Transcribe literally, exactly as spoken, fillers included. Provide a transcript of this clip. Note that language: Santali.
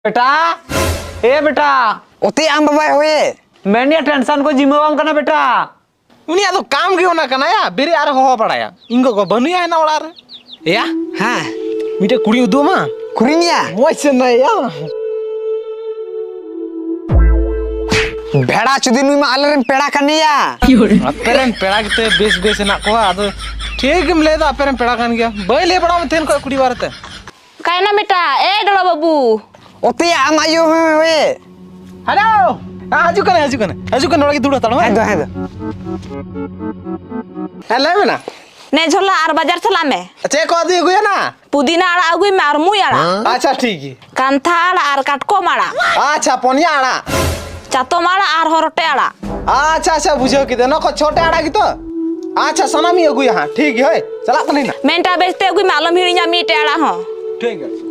ᱵᱮᱴᱟ, ᱮ ᱵᱮᱴᱟ᱾ ᱚᱛᱮ ᱟᱢ ᱵᱟᱵᱟᱭ ᱦᱚᱭᱮ᱾ ᱢᱮᱱᱮᱭᱟ ᱴᱮᱱᱥᱚᱱ ᱠᱚ ᱡᱤᱢᱟᱹᱣᱟᱢ ᱠᱟᱱᱟ ᱵᱮᱴᱟ᱾ ᱩᱱᱤᱭᱟᱜ ᱫᱚ ᱠᱟᱢ ᱜᱮ ᱚᱱᱟ ᱠᱟᱱᱟ ᱭᱟ, ᱵᱮᱨᱮᱫ ᱟᱨ ᱦᱚᱦᱚ ᱵᱟᱲᱟᱭᱟ᱾ ᱤᱧ ᱜᱚᱜᱚ ᱵᱟᱹᱱᱩᱭᱟ ᱦᱮᱱᱟ ᱚᱲᱟᱜ ᱨᱮ᱾ ᱮᱭᱟ, ᱦᱮᱸ᱾ ᱢᱤᱫᱴᱮᱡ ᱠᱩᱲᱤ ᱩᱫᱩᱜ ᱟᱢᱟ? ᱠᱩᱲᱤ ᱱᱤᱭᱟ? ᱢᱚᱡᱽ ᱥᱮ ᱱᱟᱭᱟ᱾ ᱵᱷᱮᱲᱟ ᱪᱩᱫᱤ ᱱᱩᱭ ᱢᱟ ᱟᱞᱮᱨᱮᱱ ᱯᱮᱲᱟ ᱠᱟᱱ ᱜᱮᱭᱟ᱾ ᱟᱯᱮᱨᱮᱱ ᱯᱮᱲᱟ ᱜᱮᱛᱮ ᱵᱮᱥ ᱵᱮᱥ ᱦᱮᱱᱟᱜ ᱠᱚᱣᱟ, ᱟᱫᱚ ᱴᱷᱤᱠ ᱜᱮᱢ ᱞᱟᱹᱭ ᱫᱟ, ᱟᱯᱮᱨᱮᱱ ᱯᱮᱲᱟ ᱠᱟᱱ ᱜᱮᱭᱟ᱾ ᱵᱟᱹᱧ ᱞᱟᱹᱭ ᱵᱟᱲᱟ ᱟᱢ ᱛᱟᱦᱮᱱ ᱠᱷᱚᱡ ᱠᱩᱲᱤ ᱵᱟᱨᱮᱛᱮ᱾ ᱚᱠᱟᱭᱮᱱᱟ ᱵᱮᱴᱟ? ᱮ ᱰᱚᱲᱚ ᱵᱟᱹᱵᱩ᱾ ᱚᱛᱮᱭᱟ ᱟᱢ ᱟᱭᱳ ᱦᱚᱸ ᱦᱳᱭ᱾ ᱦᱮᱞᱳ᱾ ᱦᱮᱸ, ᱦᱤᱡᱩᱜ ᱠᱟᱱᱟ, ᱦᱤᱡᱩᱜ ᱠᱟᱱᱟ, ᱦᱤᱡᱩᱜ ᱠᱟᱱᱟ, ᱱᱚᱰᱮ ᱜᱮ ᱫᱩᱲᱩᱵ ᱦᱟᱛᱟᱲ ᱢᱮ᱾ ᱦᱮᱸ ᱫᱚ, ᱦᱮᱸ ᱫᱚ᱾ ᱦᱮᱸ, ᱞᱟᱹᱭ ᱢᱮ ᱱᱟ᱾ ᱱᱮ ᱡᱷᱚᱞᱟ ᱟᱨ ᱵᱟᱡᱟᱨ ᱪᱟᱞᱟᱜ ᱢᱮ᱾ ᱪᱮᱫ ᱠᱚ ᱟᱹᱫᱩᱭ ᱟᱹᱜᱩᱭᱟ ᱱᱟ? ᱯᱩᱫᱤᱱᱟ ᱟᱲᱟᱜ ᱟᱹᱜᱩᱭ ᱢᱮ ᱟᱨ ᱢᱩᱭ ᱟᱲᱟᱜ᱾ ᱟᱪᱪᱷᱟ, ᱴᱷᱤᱠ ᱜᱮ᱾ ᱠᱟᱱᱛᱷᱟ ᱟᱲᱟᱜ ᱟᱨ ᱠᱟᱴᱠᱚᱢ ᱟᱲᱟᱜ᱾ ᱟᱪᱪᱷᱟ, ᱯᱚᱱᱭᱟ ᱟᱲᱟᱜ᱾ ᱪᱟᱛᱚᱢ ᱟᱲᱟᱜ ᱟᱨ ᱦᱚᱨᱚᱴᱮ ᱟᱲᱟᱜ᱾ ᱟᱪᱪᱷᱟ, ᱟᱪᱪᱷᱟ, ᱵᱩᱡᱷᱟᱹᱣ ᱠᱮᱫᱟ᱾ ᱱᱚᱣᱟ ᱠᱚ ᱪᱷᱚᱴᱮ ᱟᱲᱟᱜ ᱜᱮᱛᱚ? ᱟᱪᱪᱷᱟ, ᱥᱟᱱᱟᱢᱤᱧ ᱟᱹᱜᱩᱭᱟ ᱦᱟᱸᱜ᱾ ᱴᱷᱤᱠ ᱜᱮ, ᱦᱳᱭ᱾ ᱪᱟᱞᱟᱜ ᱠᱟᱹᱱᱟᱹᱧ ᱱᱟᱜ᱾ ᱢᱮᱱᱴᱟ ᱵᱮᱥᱛᱮ ᱟᱹᱜᱩᱭ ᱢᱮ, ᱟᱞᱚᱢ ᱦᱤᱲᱤᱧᱟ ᱢᱤᱫᱴᱮᱡ ᱟᱲᱟᱜ ᱦᱚᱸ᱾ ᱴᱷᱤᱠ ᱜᱮ᱾